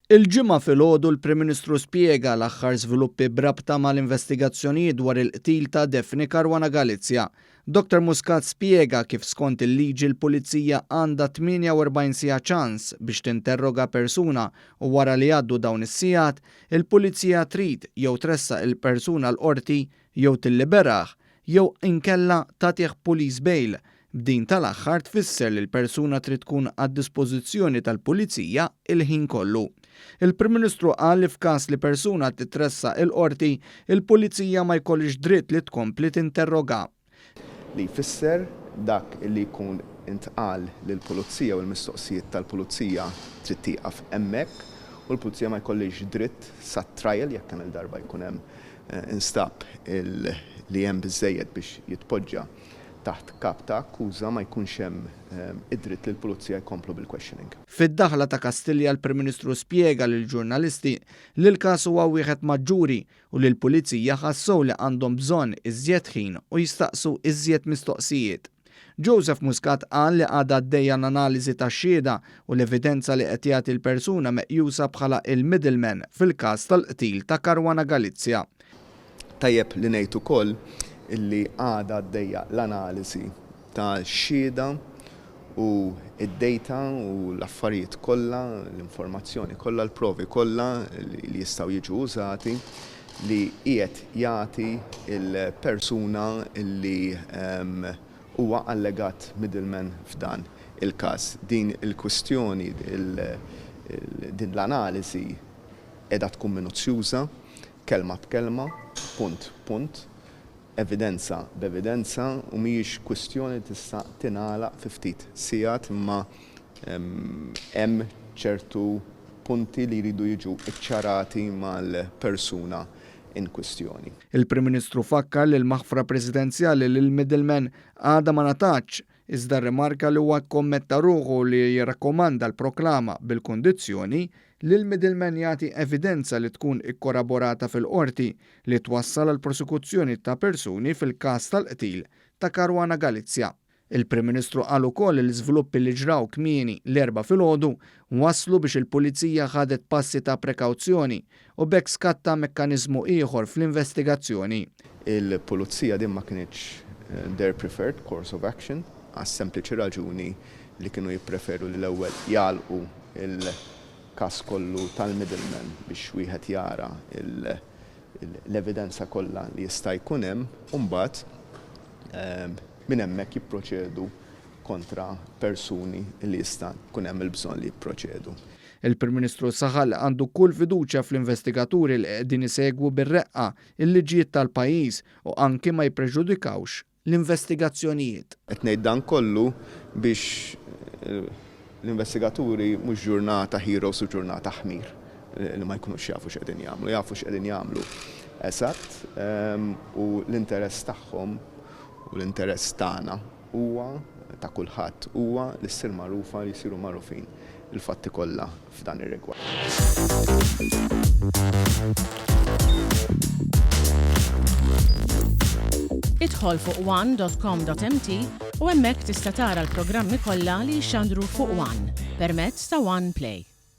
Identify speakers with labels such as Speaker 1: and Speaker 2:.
Speaker 1: Il-Ġimgħa filgħodu l-Prim Ministru spjega l-aħħar żviluppi b'rabta mal-investigazzjonijiet dwar il-qtil ta' Daphne Caruana Galizia. Dottor Muscat spjega kif skont il-liġi l-Pulizija għandha 48 siegħa ċans biex tinterroga persuna u wara li jgħaddu dawn is-sigħat, il-Pulizija trid jew tressaq il-persuna l-Qorti jew tilliberah jew inkella tagħtih police bail B'din tal-aħħar tfisser li l-persuna trid tkun għad-dispożizzjoni tal-Pulizija il-ħin kollu. Il-Prim Ministru qal li f'każ li persuna titressaq il-Qorti, il-Pulizija ma jkollhiex dritt li tkompli tinterroga.
Speaker 2: Li jfisser dak li jkun intqal lill-Pulizija u l-mistoqsijiet tal-Pulizija trid tieqaf hemmhekk u l-Pulizija ma jkollhiex dritt sat-trial jekk kemm-il darba jkun hemm instab li hemm biżżejjed biex jitpoġġa taħt kap ta' akkuża ma jkunx hemm id-dritt li l-Pulizija jkomplu bil-questioning.
Speaker 1: Fid-daħla ta' Kastilja l-Prim Ministru spjega lill-ġurnalisti li l-każ huwa wieħed maġġuri u li l-Pulizija ħassew li għandhom bżonn iżjed ħin u jistaqsu iżjed mistoqsijiet. Joseph Muscat qal li għadha għaddejja l-analiżi tax-xhieda u l-evidenza li qed jagħti l-persuna meqjusa bħala il-middleman fil-każ tal-qtil ta' Caruana Galizia.
Speaker 2: Tajjeb li ngħid ukoll illi għadha għaddejja l-analiżi tax-xhieda u d-data u l-affarijiet kollha, l-informazzjoni kollha, l-provi kollha li jistgħu jiġu użati li qiegħed jagħti l-persuna li huwa allegat middleman f'dan il-każ. Din il-kwistjoni, din l-analiżi qiegħda tkun minuzzjuża. kelma b'kelma, punt b'punt, evidenza b'evidenza u mhijiex kwistjoni li tista' tingħalaq fi ftit sigħat imma hemm ċertu punti li jridu jiġu ċċarati mal-persuna in kwistjoni.
Speaker 1: Il-Prim Ministru fakkar li l-maħfra Presidenzjali lill-middleman għadha ma ngħatatx iżda rrimarka li huwa kkommetta ruħu li jirrakkomanda l-proklama bil-kundizzjoni li l-middleman jagħti evidenza li tkun ikkoraborata fil-Qorti li twassal għall-prosekuzzjoni ta' persuni fil-każ tal-qtil ta' Caruana Galizia. Il-Prim Ministru qal ukoll li l-iżviluppi li ġraw kmieni l-Erbgħa filgħodu wasslu biex il-Pulizija ħadet passi ta' prekawzjoni u b'hekk skatta mekkaniżmu ieħor fl-investigazzjoni.
Speaker 2: Il-Pulizija din ma kinitx their preferred course of action għas-sempliċi raġuni li kienu jippreferu li l-ewwel jagħlqu l-każ kollu tal-middleman biex wieħed jara l-evidenza kollha li jista' jkun hemm u mbagħad minn hemmhekk jipproċedu kontra persuni li jista' jkun hemm il-bżonn li jipproċedu.
Speaker 1: Il-Prim Ministru saħaq li għandu kull fiduċja fl-investigaturi li qegħdin isegwu bir-reqqa l-liġijiet tal-pajjiż u anki ma jippreġudikawx l-investigazzjonijiet.
Speaker 2: Qed ngħid dan kollu biex l-investigaturi mhux ġurnata heroes u ġurnata ħmir li ma jkunux jafu x'qegħdin jagħmlu. Jafu x'qegħdin jagħmlu eżatt u l-interess tagħhom u l-interess tagħna huwa, ta' kulħadd, huwa li ssir magħrufa, li jsiru magħrufin il-fatti kollha f'dan ir-rigward.
Speaker 3: Idħol fuq one.com.mt u hemmhekk tista' tara l-programmi kollha li jixxandru fuq One permezz ta' One Play.